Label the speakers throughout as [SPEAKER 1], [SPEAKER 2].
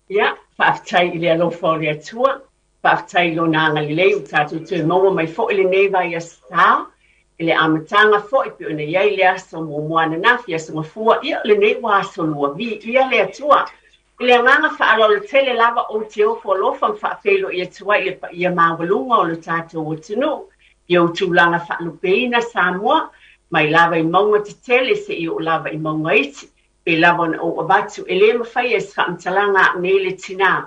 [SPEAKER 1] Ia, faafetai i le alofa o le Atua, faafetai i Lona agalelei ua tatou toe maua mai foi lenei vaiaso sa, i le amataga foi pei ona i ai le aso muamua ananafi, aso Gafua, ia o lenei ua aso Lua, viia le Atua. I le agaga faaaloalo tele lava ou te ofo alofa ma faafeiloai atu ai i le paia maualuga o lo tatou atunuu i ou tulaga faalupeina Samoa, mai lava i mauga tetele seia oo lava i mauga iti. Pei lava ona ou avatu, e le mafai e se faamatalaga a au nei le tinā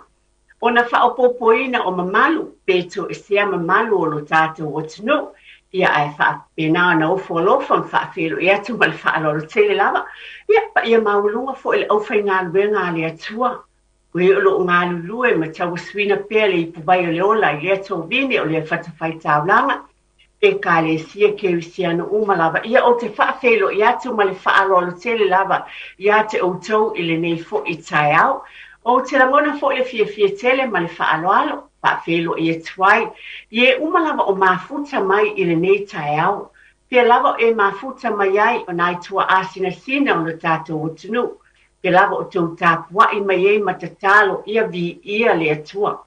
[SPEAKER 1] ona faaopoopoina o mamalu pe toesea mamalu o lo tatou atunuu, ia ae faapena ona ofo alofa ma faafeiloai atu ma le faaaloalo tele lava. Ia, paia maualuga foi i le aufaigaluega a le Atua, o e o lo o galulue ma tauasuina pea le ipuvai o le ola i lea tovine o lea fatafaitaulaga, Ekalesia Kerisiano uma lava. Ia, ou te faafeiloai atu ma le faaaloalo tele lava ia te outou i lenei foi taeao. Ou te lagona foi le fiafia tele ma le faaaloalo, faafeiloai atu ai i e uma lava o mafuta mai i lenei taeao. Pea lava o e mafuta mai ai o nai tuaasinasina o lo tatou atunuu, pea lava o tou tapuai mai ai ma tatalo, ia viia le Atua.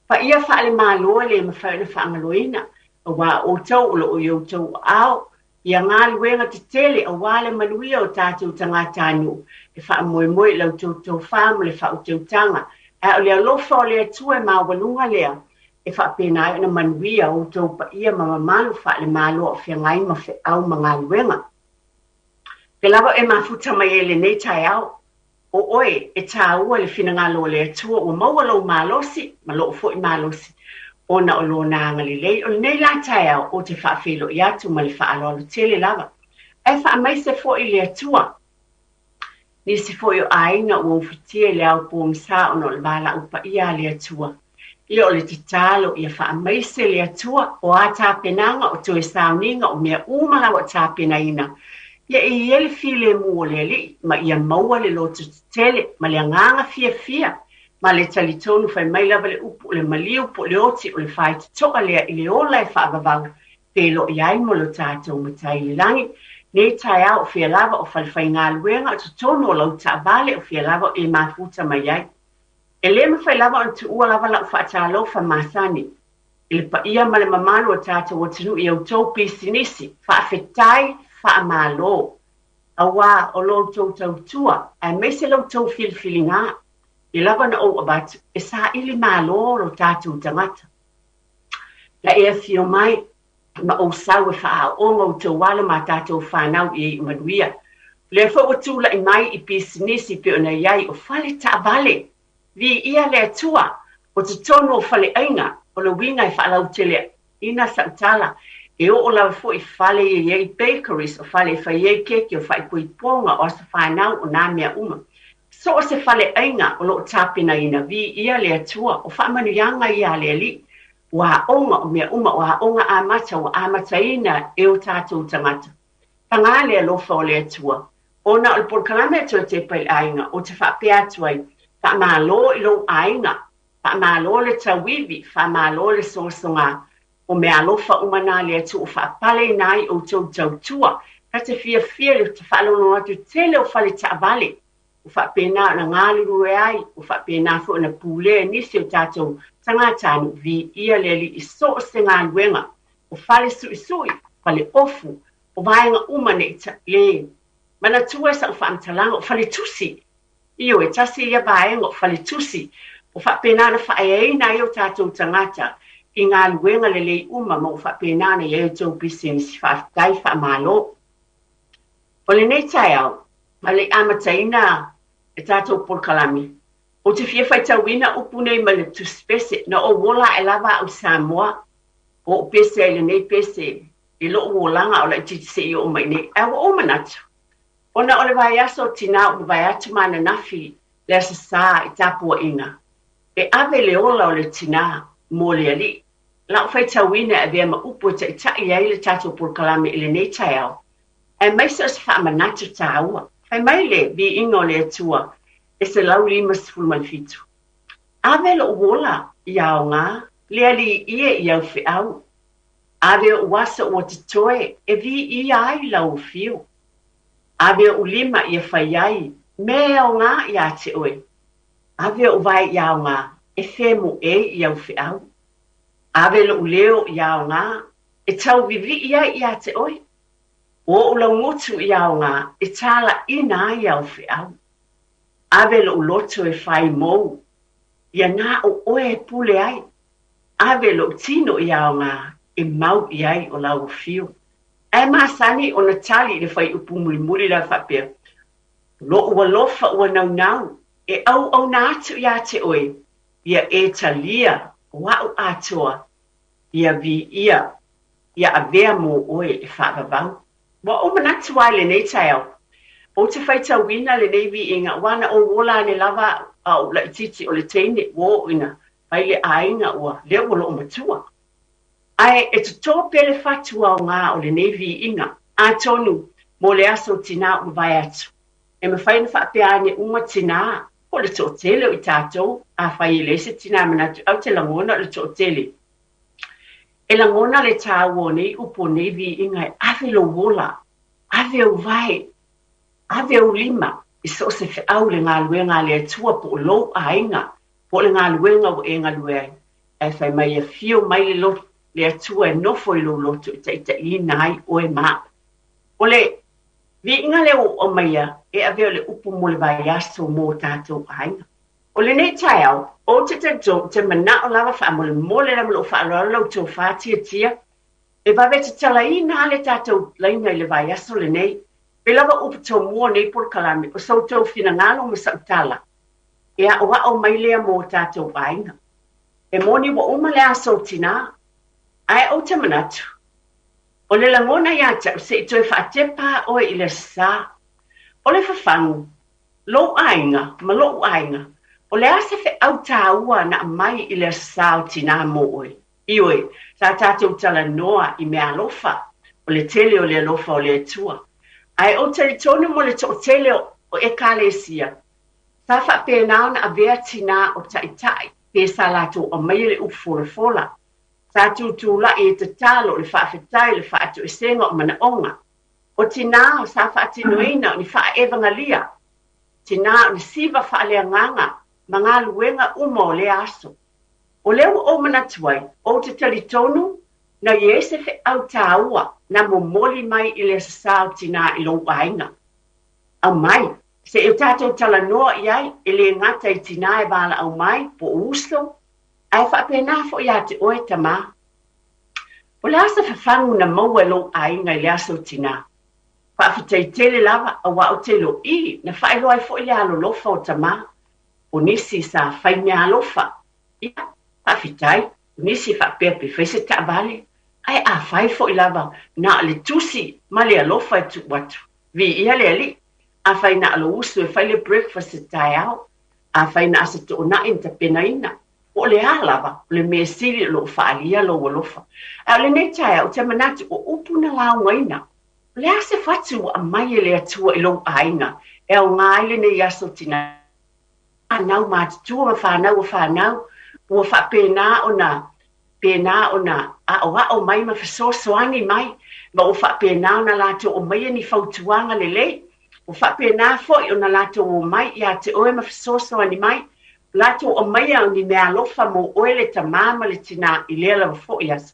[SPEAKER 1] Paia faale-Malo e le mafai ona faagaloina, aua o outou o lo o i outou aao ia galuega tetele aua le manuia o tatou tagatanuu, e faamoemoe i la outou tofa ma le faautautaga, ae o le alofa o le Atua e maualuga lea e faapena ai ona manuia outou paia ma mamalu faale-Malo a o feagai ma feau ma galuega. Pea lava e mafuta mai ai i lenei taeao. O oe, e tāua le finagalo o le Atua ua maua lou malosi ma lou foi malosi, ona o Lona agalelei. O lenei la taeao, ou te faafeiloai atu ma le faaaloalo tele lava. Ae faamaise foi le Atua. Nisi foi o aiga ua ufitia i le ao pogisa ona o le valaau paia a le Atua. Ia o le tatalo ia faamaise le Atua, o a tapenaga, o toe sauniga, o mea uma lava o tapenaina, ia e i ai le filemu o le Alii, ma ia maua le loto tetele ma le agaga fiafia ma le talitonu, fai mai lava le upu, o le maliu po o le oti o le faitotoa lea i le ola e faavavau feiloai ai ma lo tatou Matai i le lagi. Nei taeao o fea lava o falefaigaluega, o totonu o lau taavale, o fea lava o e mafuta mai ai. E le mafai lava ona tuua lava lau faatalofa masani i le paia ma le mamalu o tatou atunuu i outou pisinisi, faafetai, faamalo, aua o lo outou tautua aemaise la outou filifiliga i lava ona ou avatu e saili malo lo tatou tagata. Na e afio mai ma ou sau e faaaooga outou alo ma tatou fanau i iu manuia. O lea foi ua tulai mai i pisinisi pei ona i ai o fale taavale. Viia le Atua, o totonu o faleaiga, o le uiga e faalauteleina sau tala, e oo lava foi i fale e i ai bakeries, o fale e fai ai keke, o faaipoipoga, o aso fanau, o nā mea uma. So o se faleaiga o lo o tapenaina, viia le Atua, o faamanuiaga ia a le Alii. Ua aoga o mea uma, o aoga amata ua amataina e o tatou tagata. Paga le alofa o le Atua, ona o le polokalame a Toe Tepa i le Aiga, ou te faapea atu ai, faamalo i lou aiga, faamalo le tauivi, faamalo le sogasoga, o mea alofa uma na a le Atua ua faapaleina ai outou tautua. Ta te fiafia i le faalogologo atu tele o fale taavale ua faapena ona galulue ai, ua faapena foi ona pulea e nisi o tatou tagatanuu. Viia le Alii i so o se galuega, o fale suisui, fale ofu, o vaega uma ne i le manatua sau faamatalaga, o fale tusi. Ioe, tasi ia vaega o fale tusi, ua faapena ona faaeaina ai o tatou tagata i galuega lelei uma ma ua faapena ona i ai outou pisinisi. Faafetai, faamalo. O lenei taeao, a o le i amataina le tatou polokalame, ou te fia faitauina upu nei mai le Tusi Pese. Na ou ola ae lava au i Samoa, ua ou pese ai i lenei pese i lou olaga o laitiiti seia oo mai nei. Ae ua ou manatu, ona o le vaiaso o tinā ua mavae atu ma ananafi le Aso Sa i tapuaiga, e ave le ola o le tinā mo le Alii. Lau faitauina e avea ma upu e taitai ai le tatou polokalame i lenei taeao, aemaise o se faamanatu tāua. Fai mai le viiga o le Atua e 157. Ave lou ola i aoga, le Alii e i au feau. Ave ou aso ua totoe e viia ai lau afio. Ave ou lima ia fai ai mea e aoga iā te oe. Ave ou vae i aoga e femoe i au feau. Ave lou leo i aoga e tauvivii ai ia te oe. O ou laugutu i aoga e talaina ai au feau. Ave lou loto e fai mou, ia na o oe e pule ai. Ave lou tino i aoga e mau i ai o lau afio. Ae masani ona tali i le fuaiupu mulimuli la faapea, Lou alofa ua naunau e auauna atu ia te oe, ia e talia o a'u atoa, ia viia, ia avea mo oe e faavavau. Ua ou manatu ai lenei taeao, ou te faitauina lenei viiga, aua na ou ola ane lava a ou laitiiti o le teine, ua oo ina fai le aiga ua lea ua loomatua. Ae e totō pea le fatu aoga o lenei viiga, atonu mo le aso tinā ua mavae atu. E mafai ona faapea ane uma tinā, po o le toatele o i tatou, afai e leai se tinā manatu, ae ou te lagona o le toatele. E lagona le tāua o nei upu o nei viiga e ave lou ola, ave ou vae, ave ou lima i so o se feau i le galuega a le Atua po o lou aiga, po o le galuega ua e galue ai. Ae fai mai e afio mai le loto, le Atua e nofo i lou loto e taitaiina ai oe ma au. O le viiga lea ua ou aumaia e avea o le upu mo le vaiaso mo tatou aiga. O lenei taeao, ou te talitonu, ou te manao lava faamolemole lava lou faaaloalo lau tofa tiatia, e vave tatalaina lava le tatou laina i le vaiaso lenei. Pei lava upu tomua o nei polokalame, o so outou finagalo ma sau tala, e aʻoaʻo mai lea mo tatou aiga. E moni ua uma le aso o tinā, ae ou te manatu, o le lagona ia te au se i toe faatepa oe i le Aso Sa. O le fafagu, lou aiga ma loʻu aiga, o le a se feau tāua na aumai i le Aso Sa o Tinā mo oe? Ioe, sa tatou talanoa i mea alofa, o le tele o le alofa o le Atua. Ae ou talitonu mo le toatele o Ekalesia, sa faapena ona avea tinā o taitai pe sa latou aumaia le upu folafola. Sa tutulai e tatalo le faafetai, le faatoesega o manaoga. O tinā sa faatinoina o ni faaevagalia, tinā o ni siva faaleagaga ma galuega uma o lea aso. O lea ua ou manatu ai, ou te talitonu na i ai se feau tāua na momoli mai i le Aso Sa o Tinā i lou aiga. Aumai, se i o tatou talanoa i ai, e le gata i tinā e valaau mai, po o uso, ae faapena foi ia te oe tamā. O le a se fafagu na maua e lou aiga i le aso tinā? Faafetai tele lava, aua ou te iloa i, na faailoa ai foi le alolofa o tamā. O nisi sa fai meaalofa, ia, faafetai. O nisi faapea pe fai se taavale, ae afai foi lava na o le tusi ma le alofa e tuu atu. Viia le Alii, afai na o lou uso e fai le breakfast i le taeao, afai na o se toonai na tapenaina, po o le a lava, o le mea sili o lo o faaalia lou alofa. Ae o lenei taeao, ou te manatu o upu na laugaina, o le a se fatu ua aumai e le Atua i lou aiga e aoga ai lenei aso tinā, fanau matutua ma fanau o fanau, ua faapena ona pēnā ona aʻoaʻo mai ma fesoasoani mai, ma ua faapena ona latou aumaia ni fautuaga lelei, ua faapena foi ona latou omai ia te oe ma fesoasoani mai, latou aumaia ni meaalofa mo oe le tamā ma le tinā i lea lava foi aso.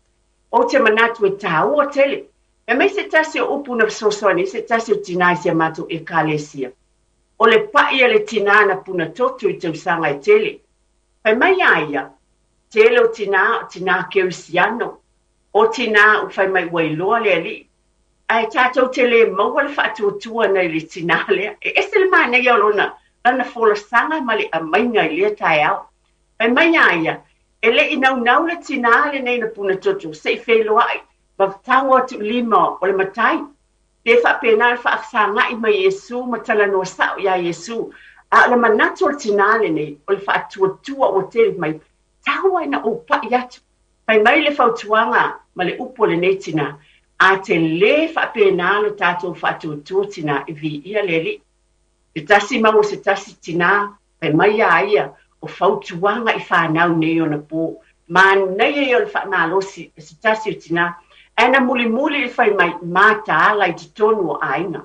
[SPEAKER 1] Ou te manatu e tāua tele. Fai mai se tasi o upu na fesoasoani ai se tasi o tinā i si a matou Ekalesia. O le paʻi a le tinā na puna toto i tausaga e tele. Fai mai a ia, tele o tinā o tinā kerisiano, o tinā ua fai mai ua iloa le Alii, ae tatou te le maua le faatuatua nai le tinā lea. E ese le manaia o lona lana folasaga ma le aumaiga i lea taeao. Fai mai a ia, e le i naunau le tinā lenei na puna toto se i feiloai ma tago atu i lima o le Matai. Pe faapena le faafesagaʻi mai Iesu ma talanoa sao iā Iesu. A o le manatu o le tinā lenei, o le faatuatua ua tele mai, tau ai na ou paʻi atu. Fai mai le fautuaga ma le upu a lenei tinā, a te lē faapena lo tatou faatuatua tinā e viia le Alii. Se tasi maua se tasi tinā, fai mai iā ia, o fautuaga i fanau nei ona pō. Manaia ia o le faamalosi e se tasi o tinā, ae na mulimuli le fai mai, mataala i totonu o aiga.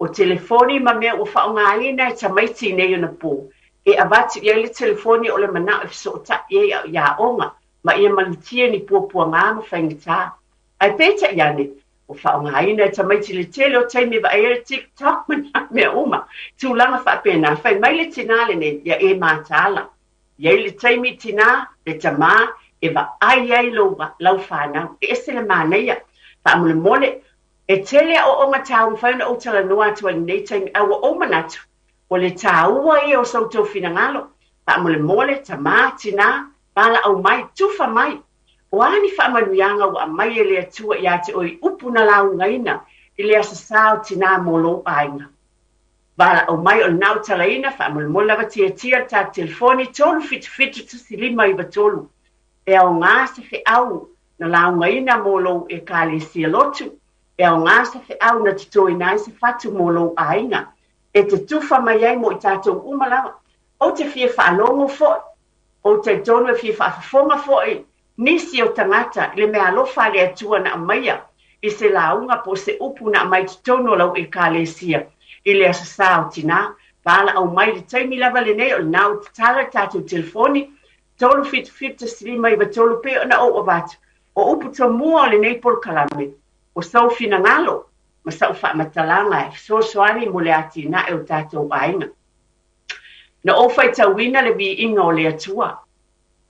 [SPEAKER 1] O telefoni ma mea ua faaaogaina e tamaiti nei ona pō, E avatu i ai le telefoni o le manao e fesootai ai a o i aoga ma ia malutia ni puapuaga ma faigata. Ae peitai ane, ua faaaogaina e tamaiti le tele o taimi e vaai ai le TikTok ma nā mea uma, tulaga faapena. Fai mai le tinā lenei, ia e mataala. I ai le taimi tinā, le tamā, e vaai ai lou, lau fanau. E ese le manaia. Faamolemole, e tele aoaoga taua e mafai ona ou talanoa atu ai i lenei taimi, ae ua ou manatu, O le tāua ia o so outou finagalo, faamolemole, tamā, tinā, valaau mai, tufa mai. O a ni faamanuiaga ua aumai e le Atua iā te oe i upu na laugaina i le Aso Sa o Tinā mo lou aiga? Valaau mai o lena u talaina, faamolemole lava tiatia le tatou telefoni 377 1593. E aoga se feau na laugaina mo lou Ekalesia lotu, e aoga se feau na totoina ai se fatu mo lou aiga. E te tufa mai ai mo i tatou uma lava. Ou te fia faalogo foi, ou talitonu e fia faafofoga foi nisi o tagata i le meaalofa a le Atua na aumaia i se lauga po o se upu na aumai i totonu o lau Ekalesia i le Aso Sa o Tinā. Valaau mai i le taimi lava lenei o lena ua tatala le tatou telefoni 377 1593 pei ona ou avatu. O upu tomua o lenei polokalame, o sou finagalo ma sa'u faamatalaga e fesoasoani mo le atinae o tatou aiga. Na ou faitauina le viiga o le Atua,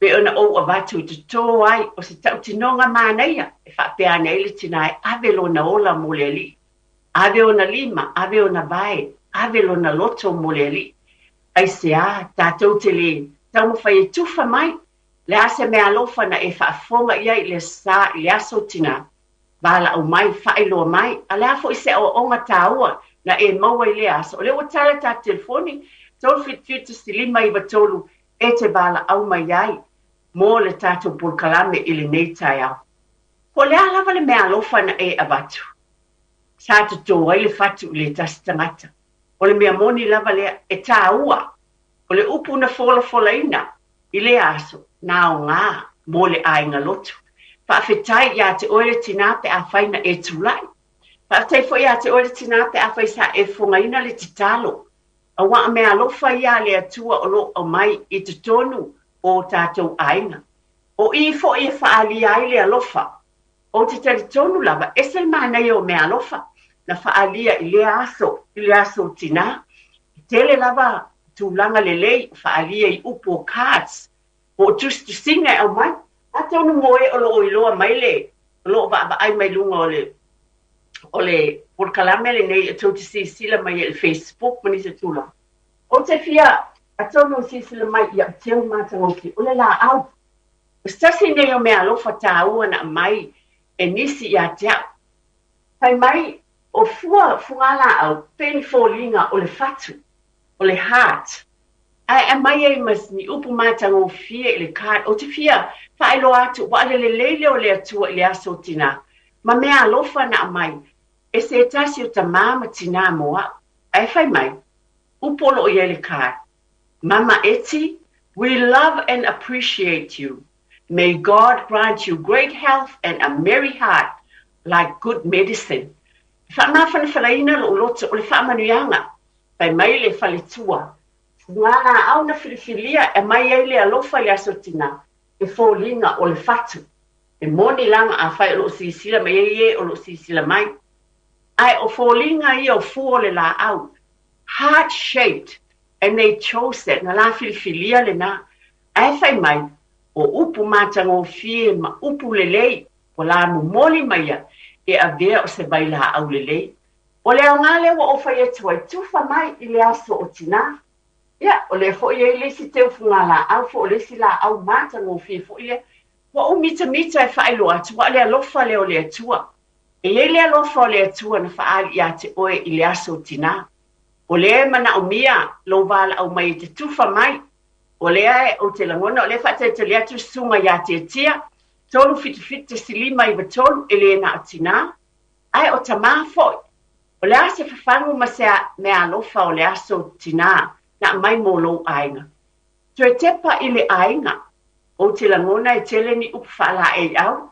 [SPEAKER 1] pei ona ou avatu i totō ai o se tautinoga manaia e faapea ane ai le tinā e ave lona ola mo le Alii, ave ona lima, ave ona vae, ave lona loto mo le Alii. Aisea tatou te lē taumafai e tufa mai? Le a se meaalofa na e faafofoga i ai i le sa i le aso tinā? Valaau mai, faailoa mai, a le a foi se aoaoga tāua na e maua i lea aso. O lea ua tala le tatou telefoni, 377 1593 e te valaau mai ai mo le tatou polokalame i lenei taeao. Po o le a lava le meaalofa na e avatu, sa totō ai le fatu i le tasi tagata. O le mea moni lava lea, e tāua. O le upu na folafolaina i lea aso, na aoga mo le aiga lotu. Faafetai iā te oe le tinā pe afai na e tulai. Faafetai foi iā te oe le tinā pe afai sa e fofogaina le tatalo. Auā o meaalofa ia a le Atua o lo o aumai i totonu o o tatou aiga. O i foi e faaalia ai le alofa. Ou te talitonu lava, ese le manaia o meaalofa na faaalia i lea aso, i le aso o tinā. E tele lava tulaga lelei o faaalia i upu o cards, po o tusitusiga e aumai. Atonu mo e o lo o iloa mai le, o lo o vaavaai mai luga o le, o le polokalame lenei e tou te silasila mai ai i le Facebook ma nisi o tulaga. Ou te fia, atonu e silasila mai i au teu matagofie, o le laau. O se tasi nei o meaalofa tāua na aumai e nisi ia te au. Fai mai, o fua fugalaau pei ni foliga o le fatu, o le heart. Ae aumai ai ma ni upu matagofie i le card. Ou te fia faailoa atu, ua ale lelei lea o le Atua i le aso o tinā, ma meaalofa na aumai e se tasi o tamā ma tinā mo au. Ae fai mai, upu o lo o i ai le card, Mama Eti, we love and appreciate you. May God grant you great health and a merry heart like good medicine. E faamafanafanaina lou loto o le faamanuiaga, fai mai le faletua. O ngā lāau na filifilia e aumai ai le alofa i le aso tinā, e foliga o le fatu. E moni laga afai o lo o silasila mai ai e o lo o silasila mai. Ae o foliga ia o fua o le laau, heart shaped, and they chose that, na la filifilia lena. Ae fai mai, o upu matagofie ma upu lelei ua la momoli maia e avea o se vailaau lelei. O le aoga lea ua ou fai atu ai, tufa mai i le aso o tinā. Ia, o lea foi e i ai le isi teu fugalaau foi, o le isi laau matagofie foi lea. Ua ou mitamita e faailoa atu, ua o le alofa lea o le Atua. E i ai le alofa o le Atua na faaali ia te oe i le aso o tinā. O lea e manaomia lou valaau mai e te tufa mai. O lea ou te lagona, o lea e faatalitali atu le susuga ia Tiatia, 377 593, e le na o tinā, ae o tamā foi. O le a se fafagu ma se meaalofa o le aso tinā na aumai mo lou aiga? Toe tepa i le aiga. Ou te lagona e tele ni upu faalaeiau,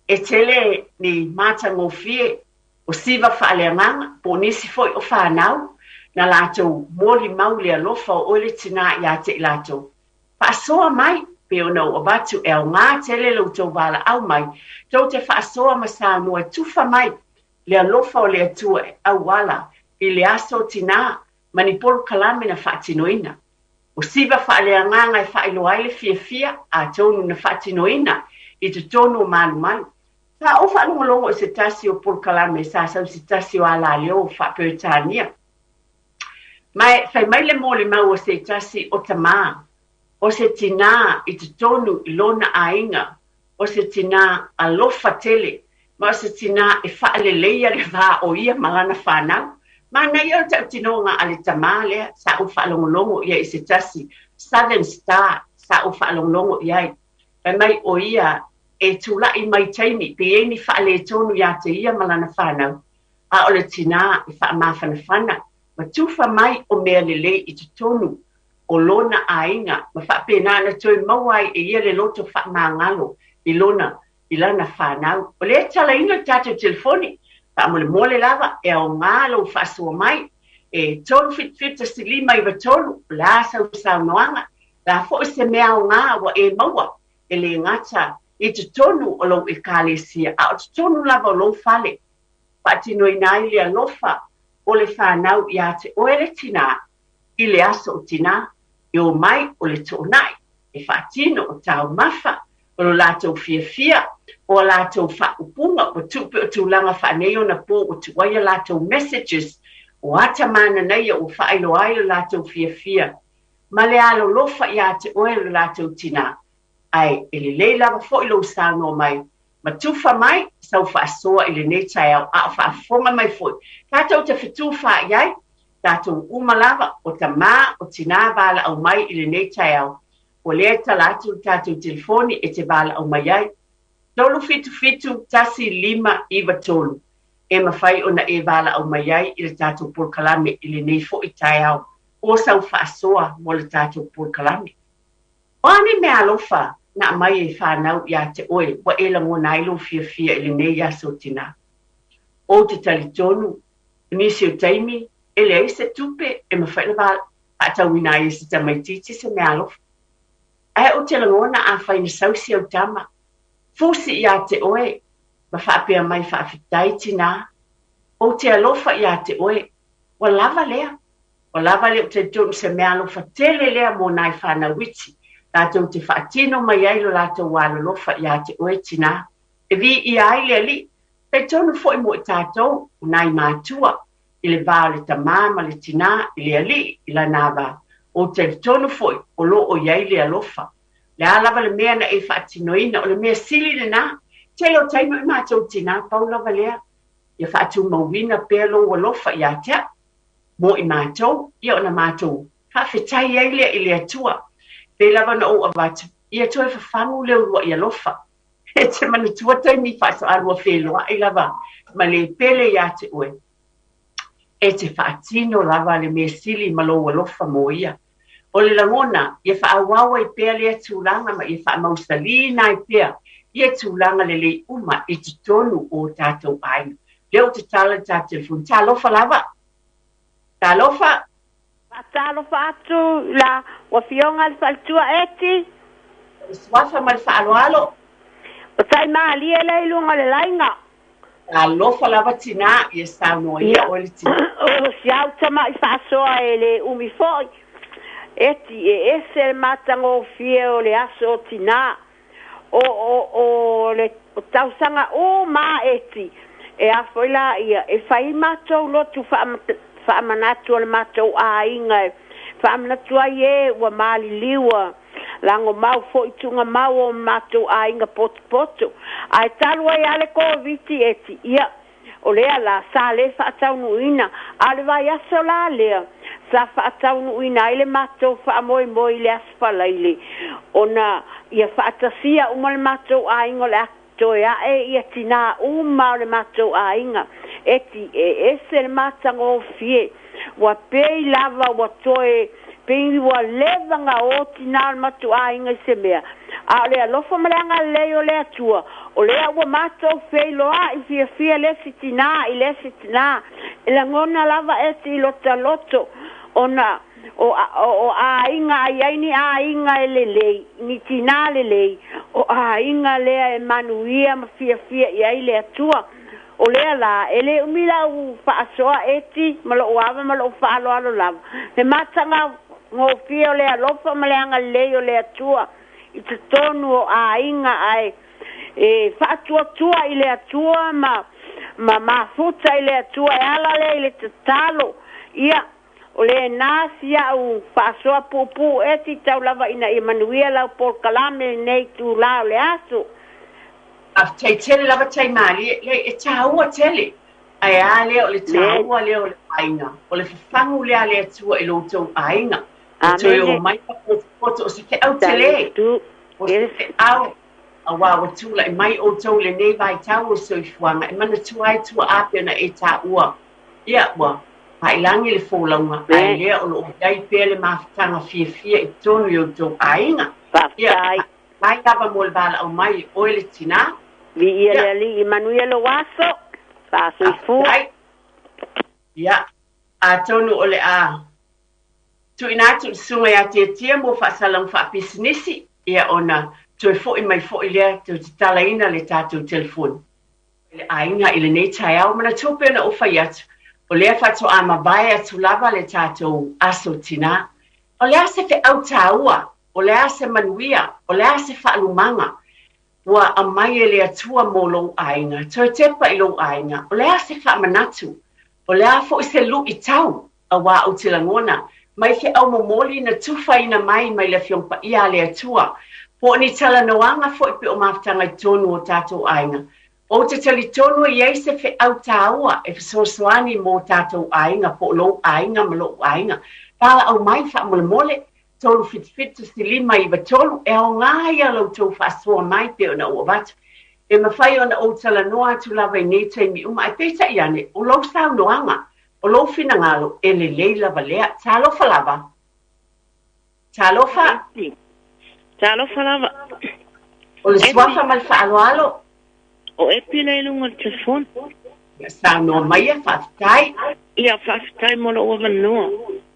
[SPEAKER 1] e tele ni matagofie o siva faaleagaga po o nisi foi o fanau na latou molimau le alofa o oe le tinā ia te i latou. Faasoa mai, pei ona ou avatu e aoga tele lo outou valaau mai, tou te faasoa ma saunoa e tufa mai le alofa o le Atua e auala i le aso tinā ma ni polokalame na faatinoina. O siva faaleagaga e faailoa ai le fiafia, atonu na faatinoina i totonu o malumalu. Sa ou faalogologo i se tasi o polokalame sa sau se tasi o alaleo faa-Peretania. Ma e fai mai le molimau a se tasi o tamā, o se tinā i totonu i lona aiga, o se tinā alofa tele, ma o se tinā e faaleleia le va o ia ma lana whanau. Manaia o le tautinoga a le tamā lea, sa ou faalogologo i ai i se tasi, Southern Star, sa ou faalogologo i ai. Fai mai o ia e tula'i mai taimi, pe i ai ni faaletonu iā te ia ma lana whanau, a o le tinā e faamafanafana, ma tufa mai o mea lelei i totonu o lona aiga, ma faapena ona toe maua ai e ia le loto faamagalo i lona i lana whanau. O lea talaina le tatou telefoni, faamolemole lava e aoga lou faasoa mai, e 377 1593, o le a sau saunoaga, la foi se mea aoga ua e maua, e le gata i totonu o lou ekalesia, a o totonu lava o lou fale. Faatinoina ai le alofa o le whanau ia te oe le tinā, i le aso o tinā, e o mai o le toonai, e faatino o taumafa, o lo latou fiafia, o a latou faaupuga, ua tupe o tulaga faaneionapo ua tuuai a latou messages, o ata mananaia ua faailoa ai lo latou fiafia, ma le alolofa ia te oe lo latou tinā. Ae e lelei lava foi lou saunoa mai, ma tufa mai sau faasoa i lenei taeao, a o faafofoga mai foi. Tatou te fetufaai ai, tatou uma lava o tamā o tinā valaau mai i lenei taeao. O lea e tala atu le tatou telefoni e te valaau mai ai. 377 1593 e mafai ona e valaau mai ai i le tatou polokalame i lenei foi taeao o sau faasoa mo le tatou polokalame. O a ni mea alofa na aumai e whanau ia te oe ua e lagona ai lou fiafia i lenei aso tinā. Ou te talitonu, nisi o taimi, e leai se tupe e mafai ona faatauina ai e se tamaitiiti se mea alofa. Ae ou te lagona afai na sau si au tama, fusi ia te oe, ma faapea mai faafetai tinā, ou te alofa ia te oe, ua lava lea. Ua lava lea ou talitonu se mea alofa tele lea mo nai whanau iti. Latou te faatino mai ai lo latou alolofa ia te oe tinā. E viia ai le Alii, talitonu foi mo i tatou, o nai matua, i le va o le tamā ma le tinā, i le Alii, i lana va. O talitonu foi, o lo o i ai le alofa. Le a lava le mea na e faatinoina, o le mea sili lenā. Tele o taimi o matou tinā, pau lava lea. Ia faatumauina pea lou alofa ia te au. Mo i matou, ia ona matou faafetai ai lea i le Atua. Pei lava na ou avatu, ia toe fafagu le uluai alofa. E te manatua taimi faasoalua feloai lava ma le pele ia te oe. E te faatino lava le mea sili ma lou alofa mo ia. O le lagona, ia faaauau ai pea lea tulaga ma ia faamausalīina ai pea ia tulaga lelei uma i totonu o tatou aiga. Lea ou te tala le tatou telefoni. Talofa lava. Talofa.
[SPEAKER 2] Faatalofa atu la ua fioga le faletua Eti.
[SPEAKER 1] Suafa ma le faaaloalo.
[SPEAKER 2] O tai malie le i luga o le laiga.
[SPEAKER 1] Talofa lava tinā, ia saunoa ia oe le tinā.
[SPEAKER 2] O si au tama'i faasoa e le umi fo'i. Eti e ese le matagofie o le aso o tinā. O le o tausaga uma Eti. E a foi la ia e fai matou lotu faamanatu o le matou aiga e faamanatu ai e ua maliliua lago mau fo'i tugamau o matou aiga potopoto ae talu ai a le Koviti Eti ia o lea la sa lē faataunuuina a le vaiaso la lea sa faataunuuina ai le matou faamoemoe i le aso Falaile ona ia faatasia uma le matou aiga o le a toe a'e ia tinā uma o le matou aiga Eti e ese le matagofie ua pei lava ua toe pei ua leva ga o tinā o le matou aiga i se mea a o le alofa ma le agalelei o le Atua o lea ua matou feiloa'i fiafia le esi tinā i le esi tinā. E lagona lava Eti i lota loto ona o o aiga a i ai ni aiga e lelei, ni tinā lelei, o aiga lea e manuia ma fiafia i ai le Atua. O lea la, e le umi lau faasoa Eti ma lou ava ma lou faaaloalo lava, le matagofie o le alofa ma le agalelei o le Atua i totonu o aiga ae e faatuatua i le Atua ma ma mafuta i le Atua e ala lea i le tatalo. Ia, o lena si au faasoa puupuu Eti tau lava ina ia manuia lau polokalame i lenei itulā o le aso.
[SPEAKER 1] Faafetai tele lava Taimalie, leai e taua tele. Ae a lea o le taua lea o le aiga, o le fafagu lea a le Atua i lo outou aiga. Ua toe o mai ma potopoto o se feau tele, o se feau aua ua tulai mai outou i lenei vaitau o le soifuaga e manatua ai tuaa pei ona e taua. Ia, ua pailagi le folauga, ae lea o lo o i ai pea le mafutaga fiafia i totonu i outou aiga. Ia, faafetai lava mo le valaau mai e oe le tinā.
[SPEAKER 2] Viia le Alii, manuia lou aso. Faasoifua.
[SPEAKER 1] Faafetai. Ia, atonu o le a tuuina atu i le Susuga ia Tiatia mo faasalaga faapisinisi, ia ona toe foi mai foi lea toe tatalaina le tatou telefoni. I le aiga i lenei taeao, manatua pei ona ou fai atu, o lea faatoa mavae atu lava le tatou aso tinā. O le a se feau taua? O le a se manuia? O le a se faalumaga ua aumai e le Atua mo lou aiga? Toe tepa i lou aiga, o le a se faamanatu? O le a foi se luitau? Aua ou te lagona, mai feau momoli na tufaina mai mai le Afioga Paia a le Atua, po o ni talanoaga foi pe o mafutaga i totonu o tatou aiga. Ou te talitonu e i ai se feau taua e fesoasoani mo tatou aiga po o lou aiga ma lo'u aiga. Valaau mai faamolemole, 377 593, e aoga ia la outou faasoa mai pei ona ou avatu. E mafai ona ou talanoa atu lava i nei taimi uma, ae peitai ane, o lou saunoaga, o lou finagalo, e lelei lava lea. Talofa lava. Talofa.
[SPEAKER 3] Talofa lava.
[SPEAKER 1] O le suafa ma le faaaloalo.
[SPEAKER 3] O Epi lea i luga o le telefoni.
[SPEAKER 1] Ia saunoa maia, faafetai.
[SPEAKER 3] Ia, faafetai mo lou avanoa.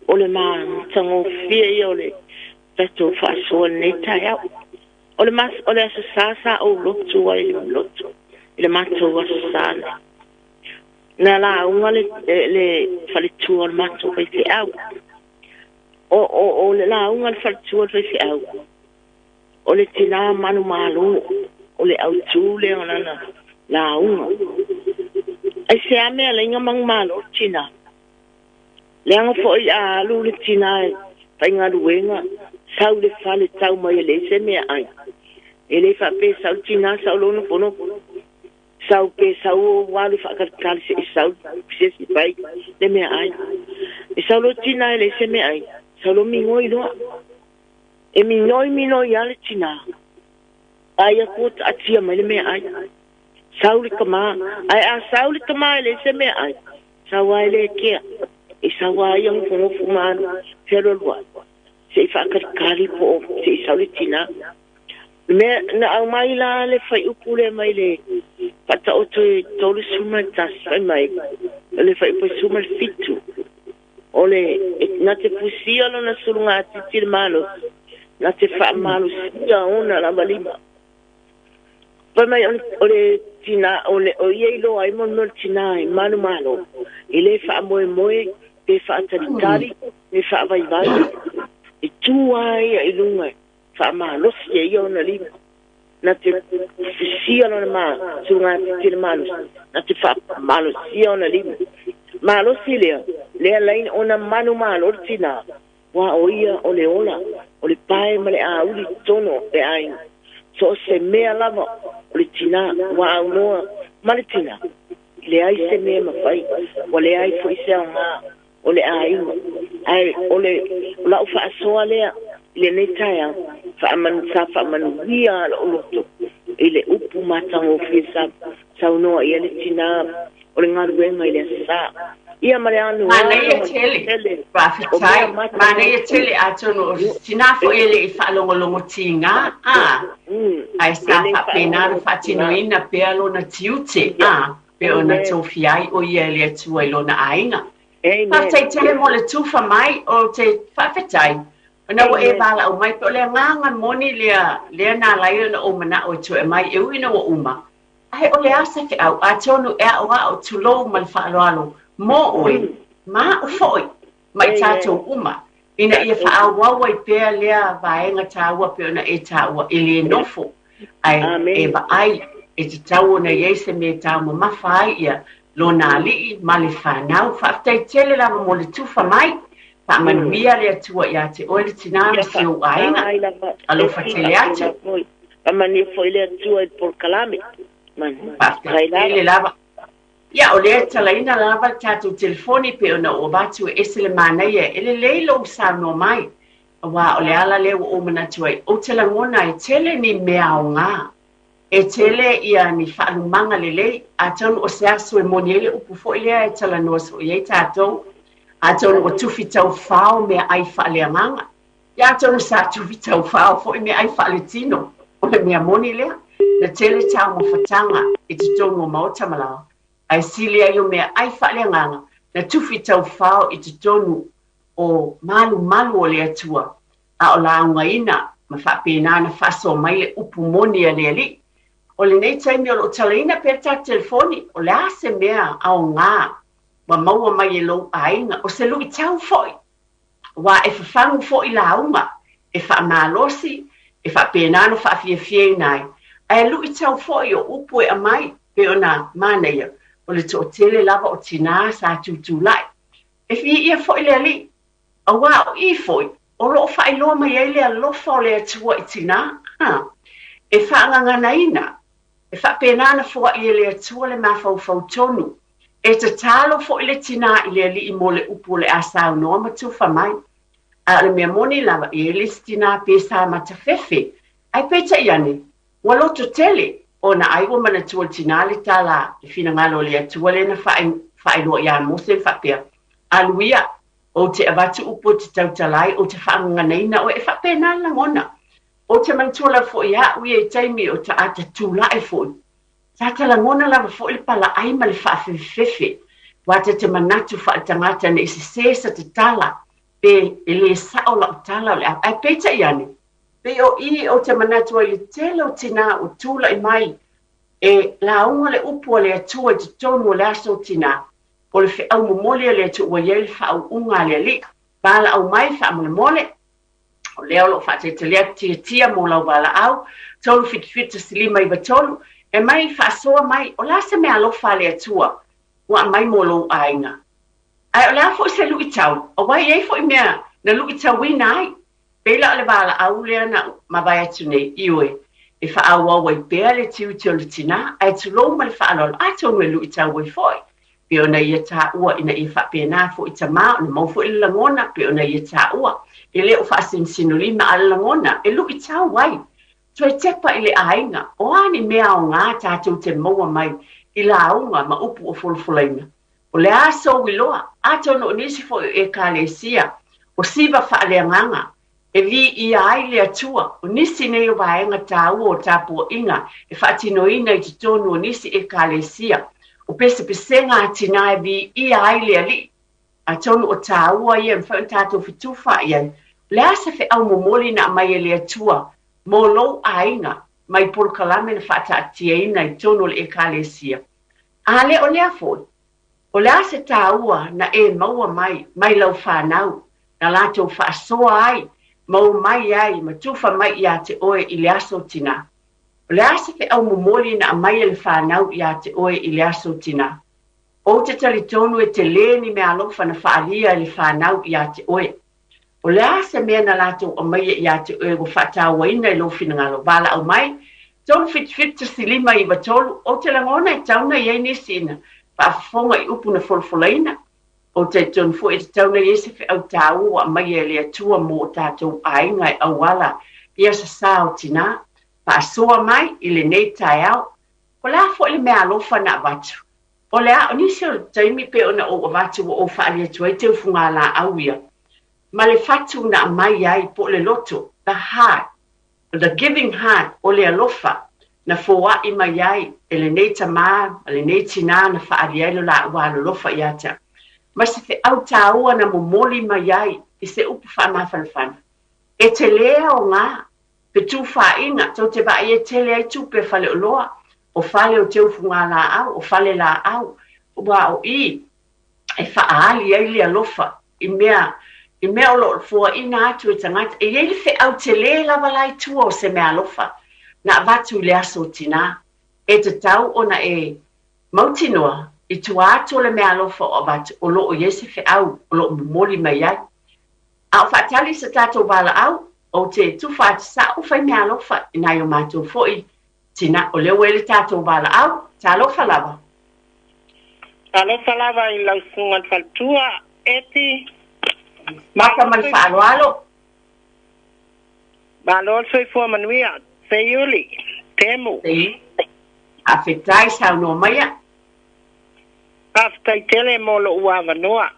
[SPEAKER 3] O le matagofie ia o le tatou faasoa i lenei taeao. O le, mas, o le Aso Sa sa ou lotu ai i le lotu, i le matou Aso Sa lea. Na lauga le, le faletua o le matou faifeau. O, o, o le lauga le faletua o le faifeau, o le tinā manumalo, o le autū lea o lana lauga. Aisea mea laina manumalo le tinā? Leaga foi a alu le tinā e faigaluega, sau i le fale tau mai e leai se meaai. E le faapea e sau le tinā sau loa nofonofo. Sau pe sau ou alu faatalitali se i sau se isi fai le meaai. E sau loa le tinā e leai se meaai, sau loa migoi loa. E migoi migoi lava le tinā, ai atu ua taatia mai le meaai. Sau le tamā, ae a sau le tamā e leai se meaai, sau lava e le kea. E sau lava ia nofonofo ma alu fealualuai se i faatalitali po o se i sau le tinā. Le mea na aumai la le fuaiupu lea mai le Faataoto e 31 fai mai, o le fuaiupu e 17, o le na te fusia lona sulugatiti i le malosi, na te faamalosia ona lava lima. Fai mai o le tinā, o le o ia iloa ai mo le mea o le tinā e manumalo, e le faamoemoe pe faatalitali pe faavaivai, e tu lava ia i luga faamalosi e ia ona lima, na te fisia lona ma sulugatiti i le malosi, na te faamalosia ona lima. Malosi lea, lea laina ona manumalo le tinā, aua o ia o le ola, o le pae ma le auli i totonu o le aiga. So o se mea lava o le tinā, ua aunoa ma le tinā, e leai se mea e mafai, ua leai foi se aoga o le aiga. Ae o le o lau faasoa lea i lenei taeao, faamanu, sa faamanuia lou loto i le upu matagofie sa saunoa i ai le tinā o le galuega i le Aso Sa. Ia ma le
[SPEAKER 1] Manaia tele.
[SPEAKER 3] o mea
[SPEAKER 1] Faafetai. Manaia
[SPEAKER 3] matagofie.
[SPEAKER 1] tele atonu o tinā foi e le i faalogologo tiga, a, ae
[SPEAKER 3] E
[SPEAKER 1] sa
[SPEAKER 3] le i
[SPEAKER 1] faapena ona
[SPEAKER 3] faalogologo tiga.
[SPEAKER 1] faatinoina pea lona tiute,
[SPEAKER 3] Ia.
[SPEAKER 1] a. Pei ona tofia ai ʻo ia e le Atua i lona aiga. Faafetai tele mo le tufa mai, ou te faafetai ona ua e valaau mai. Pei o le agaga moni lea, lea na ala ai ona ou manaʻo e toe aumai, e ui ina ua uma, ae o le a se feau, atonu e aʻoaʻo, tulou ma le faaaloalo mo ʻoe, ma aʻu foi, ma i tatou uma, ina ia faaauau ai pea lea vaega taua pei ona e taua, e le nofo, ae e vaai, e tatau ona i ai se mea e taumamafa ai ia lona alii ma le fanau. Faafetai tele lava mo le tufa mai. Faamanuia le Atua ia te oe le tinā ma si ou aiga. Alofa tele atu.
[SPEAKER 3] Faamanuia foi le Atua i le polokalame.
[SPEAKER 1] Faafetai tele lava. Ia, o lea e talaina lava le tatou telefoni pei ona ou avatu e ese le manaia, e lelei lou saunoa mai, aua o le ala lea ua ou manatu ai, ou te lagona e tele ni mea aoga, e tele ia ni faalumaga lelei, atonu o se aso e moni ai le upu foi lea e talanoa soo i ai tatou, atonu ua tufi taufao meaai faaleagaga. Ia atonu sa tufi taufao foi meaai faaletino, o le mea moni lea, na tele taumafataga i totonu o maota ma laoa, ae sili ai o meaai faaleagaga na tufi taufao i totonu o malumalu o le Atua, a o laugaina ma faapena ona faasoa mai le upu moni a le Alii. O lenei taimi o lo o talaina pea le tatou telefoni, o le a se mea aoga ua maua mai e lou aiga, o se luitau foi Aua e fafagu foi lauga, e faamalosi, e faapena ona faafiafiaina ai, ae luitau foi o upu e aumai, pei ona manaia, o le toatele lava o tinā sa tutulai. E fiia foi le Alii, aua o i foi o lo o faailoa mai ai le alofa o le Atua i tinā, e faagaganaina, e faapena ona foai e le Atua le mafaufau tonu. E tatalo foi le tinā i le Alii mo le upu o le a saunoa ma tufa mai. A o le mea moni lava, e i ai le isi tinā pe sa matafefe, ae peitai ane, ua loto tele, ona ai ua manatua le tinā le tala, le finagalo o le Atua lea na faailoa iā Mose ma faapea, Alu ia, ou te avatu upu e te tautala ai, ou te faagaganaina oe. E faapena le lagona. Ou te manatua lava foi aʻu ia i taimi o taata tulaʻe foi, Sa ta lagona lava foi le palaai ma le faafefefefe, aua ta te manatu faaletagata ne i sesē sa tatala, pe e lē sao lau tala o le a, ae peitai ane, pei o i ou te manatu ai i le tele o tinā ua tulai mai e lauga le upu a le Atua i totonu o le aso o tinā, o le feau momoli a le Atua ua i ai le faauuga a le Alii. Valaau mai faamolemole. O lea o lo o faataitalia atu tiatia mo lau valaau, 377 1593, e mai faasoa mai, o le a se meaalofa a le Atua ua aumai mo lou aiga? Ae o le a foi se luitau, aua e i ai foi mea na luitauina ai. Pei la o le valaau lea na mavae atu nei, ioe, e faaauau ai pea le tiute o le tinā, ae tulou ma le faaaloalo, atonu e luitau ai foi. Pei ona ia taua ina ia faapena foi tamā ona maua foi le lagona pei ona ia taua. E le o faasinosinolima a le lagona e luitau ai. Toe tepa i le aiga, o a ni mea aoga tatou te maua mai i lauga ma upu o folafolaina? O le a sou iloa? Atonu o nisi foi o Ekalesia o siva faaleagaga e viia ai le Atua, o nisi nei o vaega taua o tapuaiga e faatinoina i totonu o nisi Ekalesia, o pesepesega a tinā e viia ai le Alii. Atonu o taua ia e mafai ona tatou fetufaai ai, o le a se feau momoli na aumai e le Atua mo lou aiga mai polokalame na faataatiaina i totonu o le Ekalesia? A le o lea foi, o le a se taua na e maua mai mai lau fanau na latou faasoa ai ma omai ai ma tufa mai iā te oe i le aso tinā? O le a se feau momoli na aumai e le fanau iā te oe i le aso tinā? Ou te talitonu e telē ni meaalofa na faaalia e le fanau iā te oe. O le a se mea na latou aumaia iā te oe ua faatauaina i lou finagalo? Valaau mai, 377 1593, Ou te lagona e tatau ona i ai nisi ina faafofoga i upu na folafolaina. Ou te talitonu foi e tatau ona i ai se feau taua ua aumaia e le Atua mo o tatou aiga e auala i aso sa o tinā. Faasoa mai i lenei taeao. O le a foi le meaalofa na avatu? O le a, o nisi o taimi pei ona ou avatu ua ou faaali atu ai teufugalaau ia ma le fatu na aumai ai po o le loto, the heart, the giving heart, o le alofa na foaʻi mai ai e lenei tamā ma lenei tinā na faaalia ai lo laua alolofa iā te au. Ma se feau tāua na momoli mai ai i se upu faamafanafana. E telē aogā fetufaaiga tou te vaai e tele ai tupe a faleoloa, o fale o teufugalaau, o falelaau, ua o i e faaali ai le alofa i mea i mea o lo o foaina atu e tagata. E i ai le feau telē lava la i tua o se meaalofa na avatu i le aso o tinā. E tatau ona e mautinoa i tua atu o le meaalofa o avatu o lo o i ai se feau o lo o momoli mai ai. A o faatali i se tatou valaau, ou te tufa atu sa'u fai meaalofa i nai o matou foi tinā. O lea ua i ai le tatou valaau. Talofa lava.
[SPEAKER 3] Talofa lava i lau susuga i le faletua, Eti.
[SPEAKER 1] Maka ma le faaaloalo.
[SPEAKER 3] Malo le soifua manuia. Seiuli, Temu.
[SPEAKER 1] Faafetai saunoa maia.
[SPEAKER 3] Faafetai tele mo lo'u avanoa.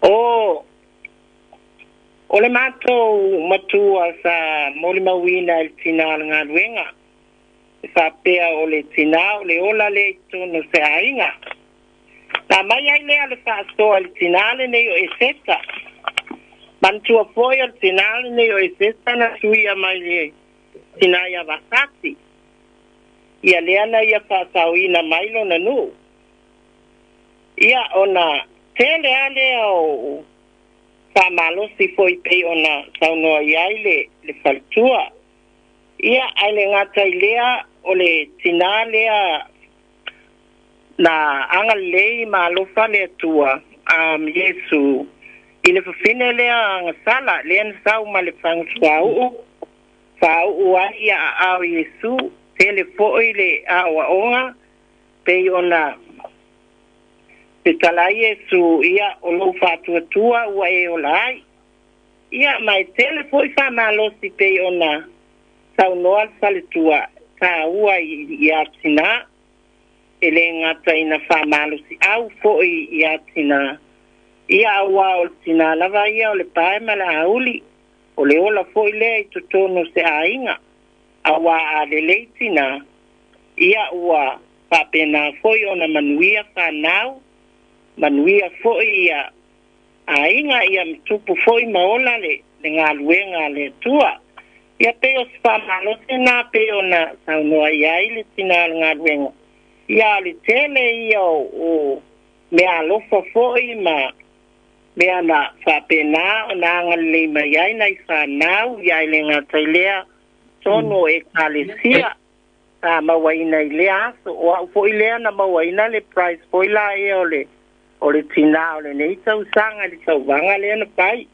[SPEAKER 3] O o le matou matua sa molimauina i le tinā o le galuega, e faapea o le tinā o le ola lea i totonu o se aiga. Na aumai ai lea o le faasoa i le tinā lenei o Eseta. Manatua foi o le tinā lenei o Eseta na suia mai le tinā ia Vasati. Ia lea na ia faasaoina mai lona nuu. Ia ona tele lava lea o faamalosi foi pei ona saunoa i ai le le faletua. Ia ae le gata i lea o le tinā lea na agalelei ma alofa le Atua, um Iesu, i le fafine lea agasala lea na sau ma le fagasuauu, faauu ai ia aao Iesu, tele foi le aoaoga pei ona fetala ai Iesu, ia o lou faatuatua ua e ola ai. Ia ma e tele foi faamalosi pei ona saunoa le faletua taua iā tinā. E le gata ina faamalosiau foi iā tinā, ia auā o le tinā lava ia o le pae ma le auli, o le ola foi lea i totonu o se aiga, auā a lelei tinā, ia ua faapena foi ona manuia fanau, manuia foi ia aiga, ia ma tupu foi ma ola le le galuega a le Atua. Ia pei o se faamalosi lena pei ona saunoa i ai le tinā o le galuega, ia a o le tele ia o meaalofa foi ma mea na faapena ona agalelei mai ai nai fanau, ia e le gata i lea, tonu o Ekalesia sa mauaina i lea aso. O au foi lea na mauaina le prize foi la ia o le o le tinā o lenei tausaga i le tauvaga lea na fai.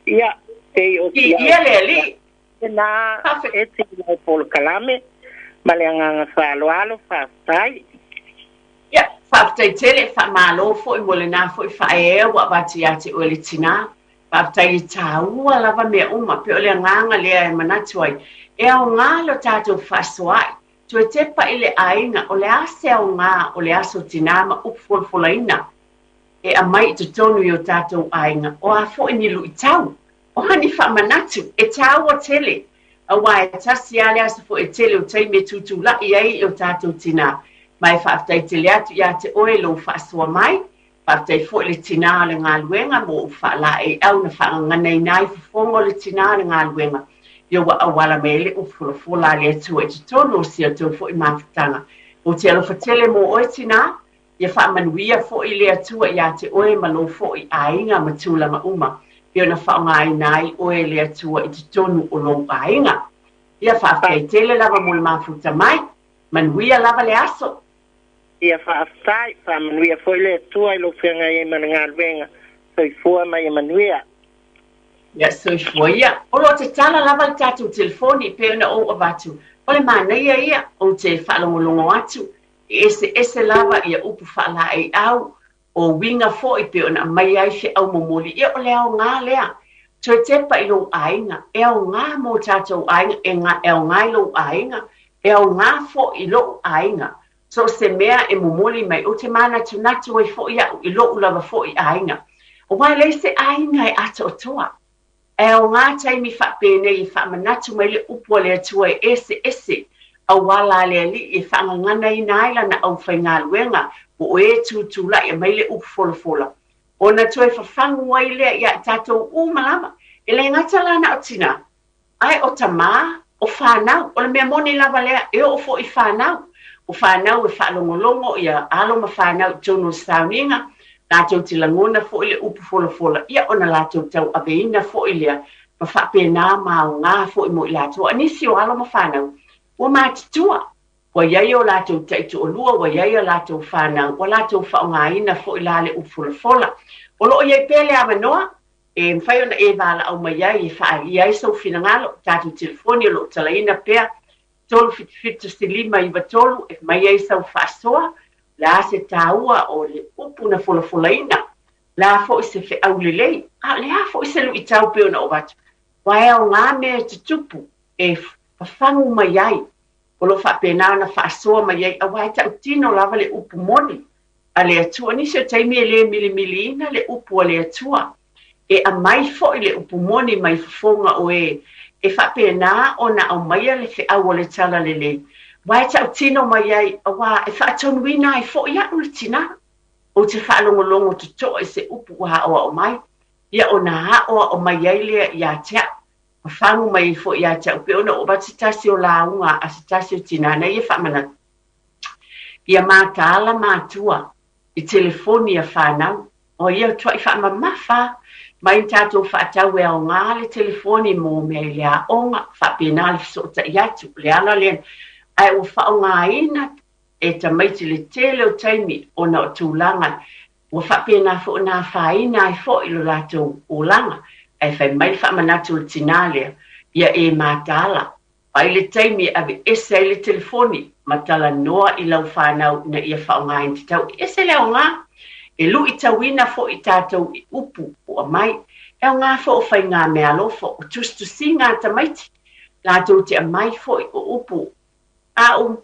[SPEAKER 3] Ia, pei o si au
[SPEAKER 1] Viia le Alii.
[SPEAKER 3] lena e ti i lau polokalame ma le agaga faaaloalo. Faafetai.
[SPEAKER 1] Ia, faafetai tele, faamalo foi mo lenā foi faaeaea ua avatu ia te oe le tinā. Faafetai e tāua lava mea uma, pei o le agaga lea e manatu ai, e aogā lo tatou fefaasoaai, toe tepa i le aiga o le a se aogā o le aso tinā ma upu folafolaina e aumai i totonu i o tatou aiga, o a foi ni luitau, o a ni faamanatu, e tāua tele, auā e tasi lava le aso foi e tele o taimi e tutulai ai i o tatou tinā. Ma e faafetai tele atu ia te oe lou faasoa mai, faafetai foi le tinā o le galuega mo ou faalaeiau na faagaganaina ai fofoga o le tinā o le galuega, ia ua auala mai ai le upu folafola a le Atua i totonu o si a outou foi mafutaga. Ou te alofa tele mo oe tinā, Ia faamanuia foi le Atua iā te oe ma lou foi aiga ma tulaga uma, pei ona faaaogaina ai oe e le Atua i totonu o lou aiga. Ia faafetai tele lava mo le mafuta mai. Manuia lava le aso.
[SPEAKER 3] Ia faafetai, faamanuia foi le Atua i lou feagai ai ma le galuega. Soifua ma ia manuia.
[SPEAKER 1] Ia soifua ia. O lo o tatala lava le tatou telefoni pei ona ou avatu, o le manaia ia, ou te faalogologo atu E eseese lava ia upu faalaeiau, o uiga foi pei ona aumaia ai feau momoli, ia o le aoga lea. Toe tepa i lou aiga, e aoga mo tatou aiga, e aoga i lou aiga, e aoga foi i lou aiga. So o se mea e momoli mai, ou te manatunatu ai foi au i lou lava foi aiga. Aua e leai se aiga e atoatoa. Ae aoga taimi faapenei e faamanatu mai le upu a le Atua e eseese auala a le Alii e faagaganaina ai lana aufaigaluega po o e tutulai e aumai le upu folafola ona toe fafagu ai lea ia i tatou uma lava. E le gata la na o tinā, ae o tamā, o fanau. O le mea moni lava lea, e oo foi i fanau. O fanau e faalogologo ia alo ma fanau i totonu o le sauniga, latou te lagona foi le upu folafola, ia ona latou tauaveina foi lea ma faapena ma aoga foi mo i latou. A o nisi o alo ma fanau, ua matutua, ua i ai o latou taitoalua, ua i ai a latou fanau, ua latou faaaogaina foi la le upu folafola. O lo o i ai pea le avanoa e mafai ona e valaau mai ai e faaalia ai sou finagalo. Tatou telefoni o lo o talaina pea 377 1593 e aumai ai sau faasoa, o le a se taua o le upu na folafolaina, o le a foi se feau lelei, a o le a foi se luitau pei ona ou avatu. Aua e aoga mea e tutupu e fafagu mai ai, o lo o faapena ona faasoa mai ai, aua e tautino lava le upu moni a le Atua. Nisi o taimi e le milimiliina le upu a le Atua, e aumai foi le upu moni mai fofoga o e e faapena ona aumaia le feau o le talalelei, aua e tautino mai ai, aua e faatonuina ai foi au le tinā. Ou te faalogologo totoa i se upu ua aoao mai, ia ona aoao mai ai lea ia te au, fafagu mai ai foi ia te au, pei ona ou avatu se tasi o lauga a se tasi o tinā na ia faamanatu, ia mataala matua i telefoni a fanau. O ia tuai faamamafa mai tatou faatau e aoga le telefoni mo mea i le aoga, faapena le fesootai atu, o le ala lea. Ae ua faaaogaina e tamaiti le tele o taimi ona o tulaga ua faapena foi ona afaina ai foi lo latou olaga. Ae fai mai le faamanatu o le tinā lea, ia e mataala, Vaai le taimi e aveese ai le telefoni ma talanoa i lau fanau ina ia faaaogaina tatau. E ese le aoga e luitauina foi i tatou i upu ua aumai. E aoga foi o faigameaalofa, o tusitusiga a tamaiti, latou te aumai foi o upu. A ou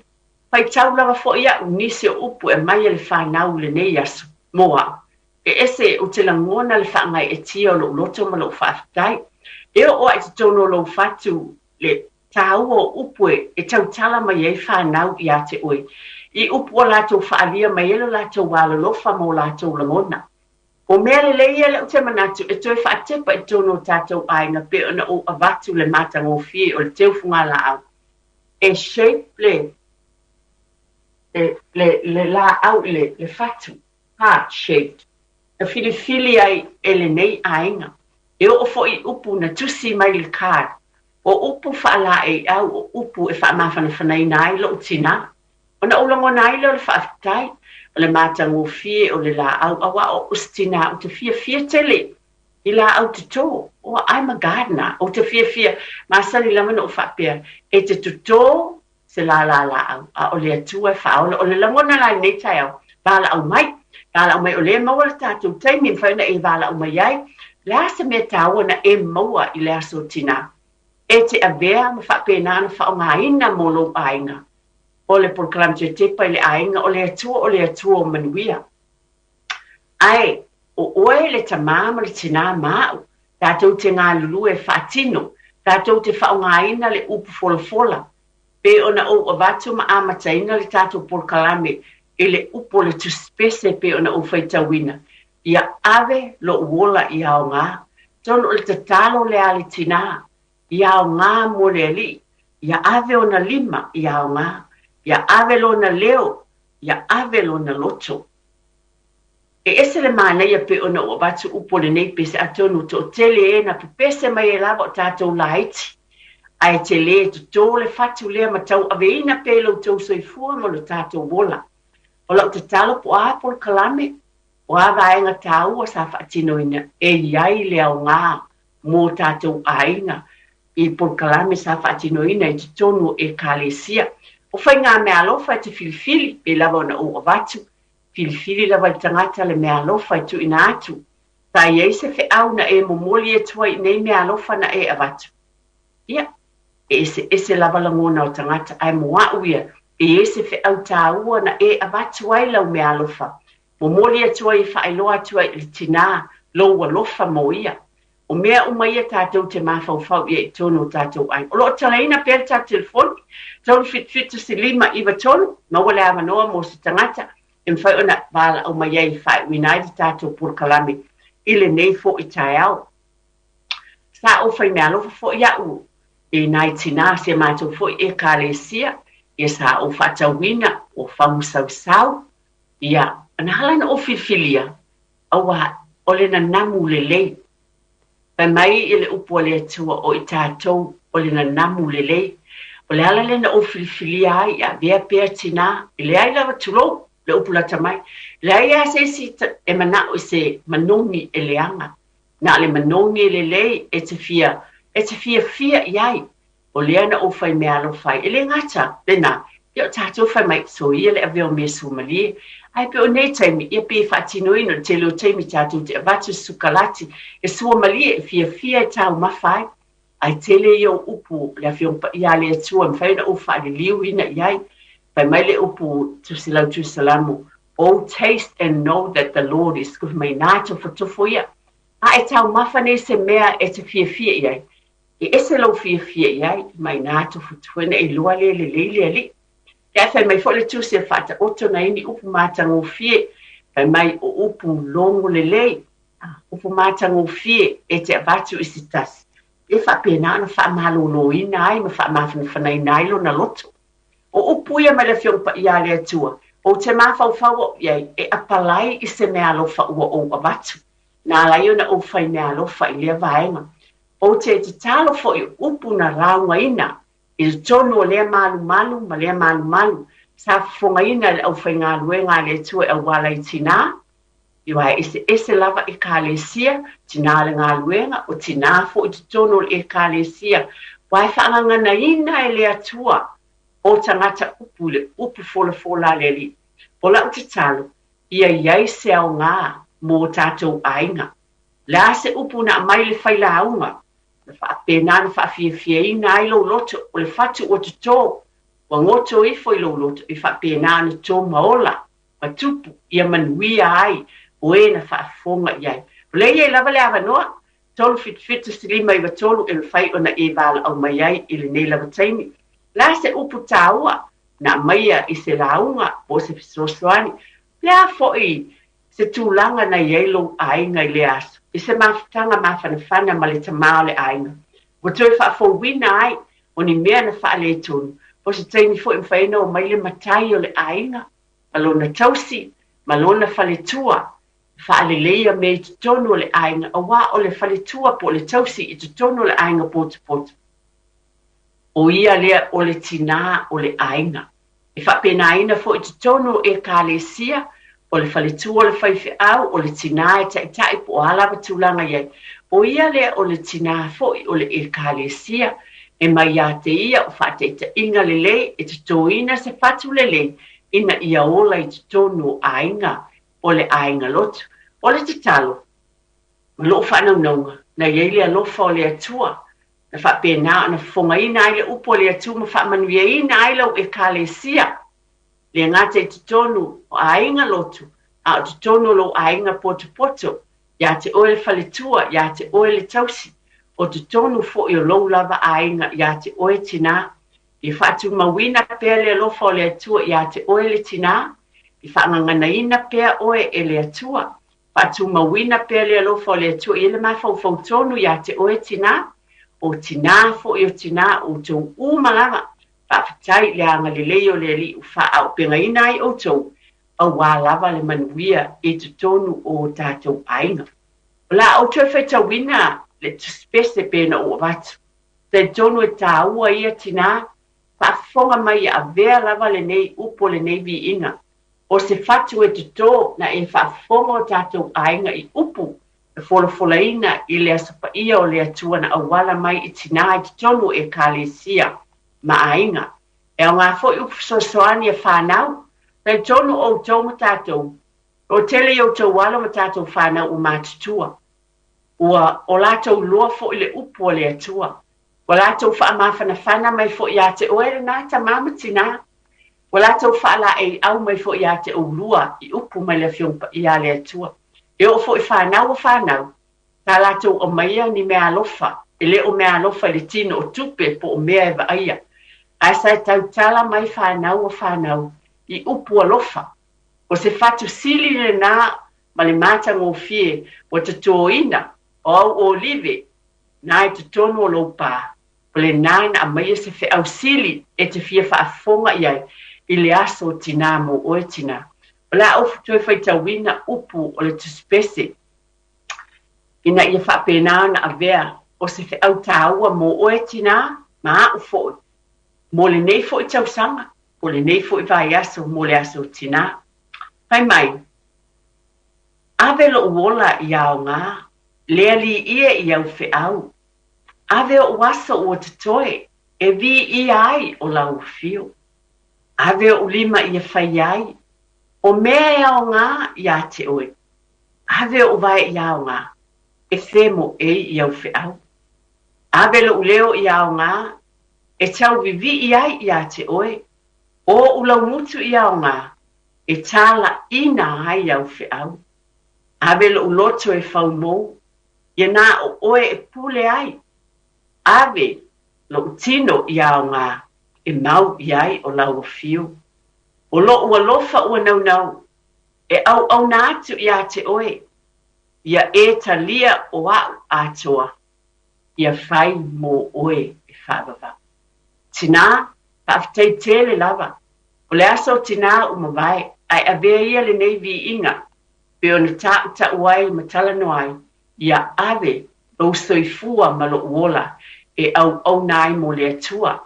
[SPEAKER 1] faitau lava foi au nisi o upu e aumai e le fanau i lenei aso mo au. E ese, ou te lagona le faagaeetia o lou loto ma lou faafetai. E oo lava i totonu o lou fatu le tāua o upu e tautala mai ai fanau ia te oe, i upu ua latou faaalia mai ai lo latou alolofa ma o latou lagona. O mea lelei ia lea ou te manatu e toe faatepa i totonu o tatou aiga pei ona ou avatu le matagofie o le teu fugalaau e shape le le le laau i le le fatu, heart shaped, na filifili ai e lenei aiga. E oo foi i upu na tusi mai i le card, o upu faalaeiau, o upu e faamafanafanaina ai lou tinā. Ona ou lagona ai lea o le faafetai, o le matagofie o le laau, aua o au se tinā ou te fiafia tele i laau toto. Oh, I'm a gardener. Ou te fiafia, masani lava ona ou faapea, e te toto se lālā lāʻau, a o le Atua e faaola. O le lagona la i lenei taeao, valaau mai, valaau mai, o lea e maua le tatou taimi e mafai ona e valaau mai ai. O le a se mea taua na e maua i le aso tinā? E te avea ma faapena ona faaaogaina mo lou aiga. O le polokalame toe tepa i le aiga, o le Atua o le Atua o manuia. Ae, o oe le tamā ma le tinā ma au, tatou te galulue faatino, tatou te faaaogaina le upu folafola, pei ona ou avatu ma amataina le tatou polokalame i le upu o le tusipese pei ona ou faitauina, ia ave lou ola i aoga. Atonu o le tatalo lea a le tinā, ia aoga mo le Alii, ia ave ona lima i aoga, ia ave lona leo, ia ave lona loto. E ese le manaia pei ona ou avatu upu o lenei pese, atonu toatele e na pepese mai ai lava o tatou laiti, ae tele e toto le fatu lea ma tauaveina pea i lo outou soifua ma lo tatou ola. O lau tatalo po o a polokalame, o a vaega taua sa faatinoina e i ai le aoga mo tatou aiga i polokalame sa faatinoina i totonu o Ekalesia. O faigameaalofa e te filifili, pei lava ona ou avatu, filifili lava le tagata le meaalofa e tuuina atu. Sa i ai se feau na e momoli atu ai i nei meaalofa na e avatu? Ia, e eseese lava lagona o tagata, ae mo a'u ia, e i ai se feau tāua na e avatu ai lau meaalofa, momoli atu ai e faailoa atu ai i le tinā lou alofa mo ia. O mea uma ia tatou te mafaufau i ai i totonu o tatou aiga. O lo o talaina pea le tatou telefoni, 377 1593, maua le avanoa mo se tagata e mafai ona valaau mai ai e faaiuina ai le tatou polokalame i lenei foi taeao. Sa ou faimeaalofa foi au i nai tinā o si a matou foi Ekalesia, ia sa ou faatauina o fagusausau, ia, na ala ona ou filifilia, auā o le nanamu lelei. Fai mai i le upu a le Atua, o i tatou o le nanamu lelei. O le ala lea na ou filifilia ai e avea pea tinā, e leai lava, tulou le upu lata mai, leai lava se isi e manao i se manogi e leaga. Na o le manogi e lelei e te fia, e te fiafia i ai. O lea na ou faimeaalofa ai. E le gata lena, ia o tatou fai mai, soia le avea o mea suamalie. Ae pei o nei taimi, ia pei e faatinoina, o le tele o taimi tatou te avatu se sukalati e suamalie e fiafia e taumafa ai. Ae tele ia o upu le Afioga Paia a le Atua e mafai ona ou faaliliuina i ai. Fai mai le upu Tusi Lautu Salamo, Oh, taste and know that the Lord is good. Mai nā tofotofo ia. A e taumafa nei se mea e te fiafia i ai, e ese lou fiafia i ai, mai nā tofotofo ina e iloa lea lelei le Alii. Ae fai mai foi le Tusi a Faataoto nai ni upu matagofie, fai mai o upu logo lelei, upu matagofie e te avatu i se tasi, e faapena ona faamaloloina ai ma faamafanafanaina ai lona loto. O upu ia mai le Afioga Paia a le Atua, ou te mafaufau au i ai e apalai i se meaalofa ua ou avatu. Na ala ai ona ou fai meaalofa i lea vaega. Ou te tatalo foi o upu na laugaina i totonu o lea malumalu ma lea malumalu sa fofogaina e le aufaigaluega a le Atua e auala i tinā, aua e eseese lava Ekalesia, tinā o le galuega, o tinā foi i totonu o le Ekalesia, aua e faagaganaina e le Atua o tagata upu i le upu folafola a le Alii. O lau tatalo, ia i ai se aoga mo tatou aiga. O le a se upu na aumai i le failauga, na faapena ona faafiafiaina ai lou loto, o le fatu ua toto, ua goto ifo i lou loto, e faapena ona to ma ola ma tupu ia manuia ai o e na faafofoga i ai. O lea e i ai lava le avanoa, 377 1593 e mafai ona e valaau mai ai i lenei lava taimi. O le a se upu taua na aumaia i se lauga po o se fesoasoani? O le a foi se tulaga na i ai lou aiga i lea aso, i se mafutaga mafanafana ma le tama o le aiga, ua toe faafouina ai o ni mea na faaletonu, po o se taimi foi e mafai ai ona omai le matai o le aiga ma lona tausi ma lona faletua e faaleleia mea i totonu o le aiga, aua o le faletua po o le tausi i totonu o le aiga potopoto, o ia lea o le tinā o le aiga. E faapenaina foi i totonu o Ekalesia, o le faletua o le faifeau, o le tinā e taitai po o a lava tulaga i ai. O ia lea o le tinā foi o le Ekalesia, e mai ia te ia o faataitaiga lelei e totoina se fatu lelei ina ia ola i totonu o aiga o le aiga lotu. O le tatalo ma lou faanaunauga, na i ai le alofa o le Atua na faapena ona fofogaina ai le upu a le Atua ma faamanuiaina ai lau Ekalesia, le gata i totonu o aiga lotu, a o totonu o lou aiga potopoto, ia te oe le faletua, ia te oe le tausi, o totonu foi o lou lava aiga, ia te oe tinā. Ia faatumauina pea le alofa o le Atua ia te oe le tinā, i faagaganaina pea oe e le Atua. Faatumauina pea le alofa o le Atua i le mafaufau tonu ia te oe tinā, o tinā foi o tinā, o outou uma lava. Faafetai i le agalelei o le Alii ua faaaupegaina ai outou, auā lava le manuia i totonu o tatou aiga. O le a ou toe faitauina le tusipese pe na ou avatu. Talitonu e tāua ia tinā, faafofoga mai ia avea lava lenei upu o lenei viiga. O se fatu e totō na e faafofoga o tatou aiga i upu e folafolaina i le Aso Paia o le Atua na auala mai i tinā i totonu o Ekalesia ma aiga. E aoga foi upu fesoasoani a whānau. Talitonu outou ma tatou, o tele i outou alo ma tatou whānau ua matutua. Ua o latou iloa foi le upu a le Atua. Ua latou faamafanafana mai foi ia te oe lenā tamā ma tinā. Ua latou faalaeiau mai foi ia te oulua i upu mai le Afioga Paia a le Atua. E oo foi whānau o whānau. Sa latou aumaia ni meaalofa, e le o meaalofa i le tino o tupe po o mea e vaaia, ae sa e tautala mai fanau a fanau i upu alofa. O se fatu sili lenā ma le matagofie ua totoina o au olive na i totonu o lou pā, o lenā na aumaia se feau sili e te fia faafofoga i ai i le aso o tinā mo oe tinā. O le a ou toe faitauina upu o le tusipese ina ia faapena ona avea o se feau tāua mo oe tinā ma a'u fo'i mo lenei fo'i tausaga po o lenei fo'i vaiaso mo le aso o tinā. Fai mai, Ave lo'u ola i aogā, le Alii e i au feau. Ave o'u aso ua totoe e viia ai o lau afio. Ave o'u lima ia fai ai o mea e aogā iā te oe. Ave o'u vae i aogā e femoʻei i au feau. Ave lo'u leo i aogā e tauvivii ai iā te oe. O o'u laumutu i aogā e tālaʻina ai au feau. Ave lo'u loto e faumou, ia na o oe e pule ai. Ave lo'u tino i aogā e mau i ai o lau afio. O lo'u alofa ua naunau e auauna atu iā te oe, ia e talia o a'u atoa, ia fai mo oe e faavavau. Tinā, faafetai tele lava. O le aso o tinā ua mavae, ae avea ia lenei viiga, pei ona taʻutaʻu ai ma talanoa ai, ia ave lou soifua ma lo'u ola e auauna ai mo le Atua,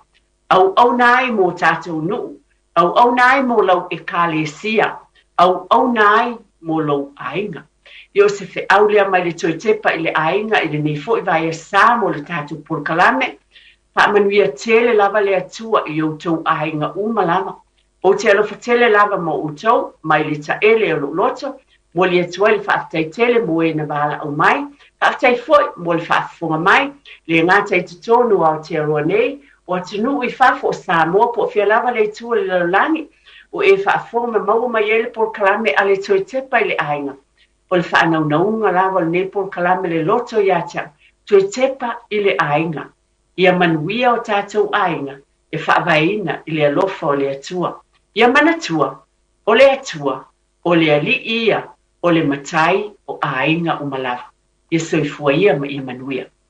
[SPEAKER 1] auauna ai mo tatou nuu, auauna ai mo lau Ekalesia, auauna ai mo lou aiga. Ia o se feau lea mai le toe tepa i le aiga i lenei foi vaiaso mo le tatou polokalame. Faamanuia tele lava le Atua i outou aiga uma lava. Ou te alofa tele lava mo outou mai le taele o lou loto, momoli atu ai le faafetai tele mo e na valaau mai. Faafetai foi mo le faafofoga mai, le gata i totonu o Aotearoa nei, o atunuu i fafo o Samoa po o fea lava le itu o le lalolagi o e faafofoga ma maua mai ai le polokalame a le toe tepa i le aiga. O le faanaunauga lava o lenei polokalame le loto ia te au, toe tepa i le aiga. Ia manuia o tatou aiga e faavaeina i le alofa o le Atua. Ia manatua, o le Atua, o le Alii ia, o le Matai o aiga uma lava. Ia soifua ia ma ia manuia.